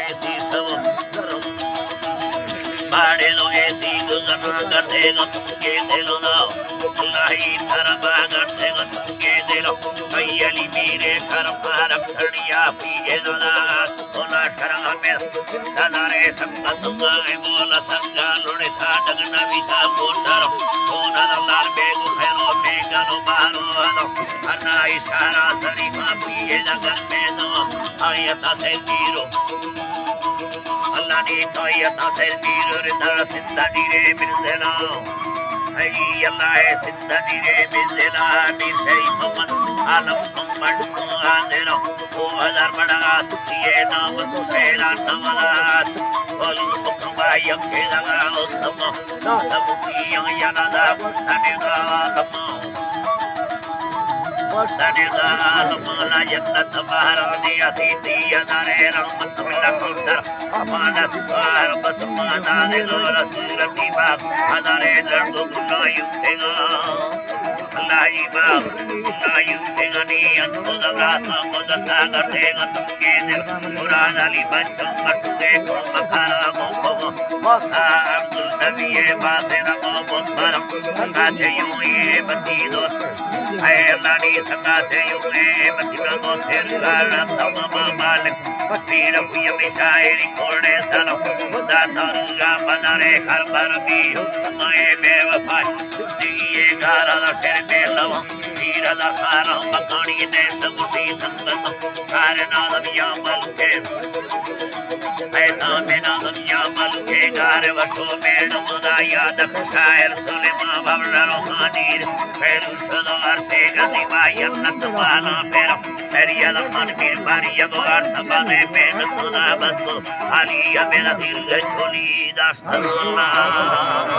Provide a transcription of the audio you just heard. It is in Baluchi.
ایسی سو باڑے لو ایسی گزر کرتے گا تم کے دلو نا، اللہ ہی طرف اگر دے گا تم کے دلو، کئی علی میرے گھر پارک کھڑیا پیے دو نا، سونا شرم میں دلارے سنگت گائے مولا سنگا لڑے تھا ڈگنا بھی تھا موٹر، سونا لال بیگو خیرو بیگنو بارو ہلو، ہر نا اشارہ سری ما پیے لگر میں دو، آیتا سے پیرو۔ اللہ نی تو یا تاسر پیر ردا سندہ دیرے منزلا۔ اے اللہ اے سندہ دیرے منزلا، میر شریف محمد عالم محمد کو حاضر۔ او ہزار بڑا تجھے نام تو شیران نماز۔ بولو مکما یکے لگا او سما۔ تب کی یا یا لگا سنے دا لما۔ سنے دا لما لا جنت بہرانی اسی دی یا دارے رحمت اللہ کندر۔ مانس پار بس مادان لولا سورتی باغ ہزارے لڑکو گناہی اٹھے گا۔ اللہ ہی باغ گناہی اٹھے گا، نی انتو دبرا سامو دستا گردے گا تم کے دل۔ مراد علی بچو مرسوے کو مکارا کو کو۔ عبدالنبی باسر کو بوت برم۔ سکاتے یوں اے بتی دوست۔ اے اللہ نی سکاتے یوں اے بتی دوست۔ سر گارا تمام مالک۔ پیر کوئی ہمیشہ ایری کوڑے سلام۔ خدا تارو یا بدرے ہر بر بھی حکم اے بے وفا۔ دیئے گارا دا سر بے لوا۔ پیر دا خارا مکانی دے سبسی سنگت۔ کار نازم یا ملکے۔ اے نام نازم یا ملکے گار وشو میڑ مدا یاد شاعر سلیمان بابل روحانی۔ خیر شد و عرصے گزی با جنت والا پھر۔ سریال خان میر باری یدو عرص بنے پیش خدا بس کو۔ علی یا میرا دل جھولی داستان۔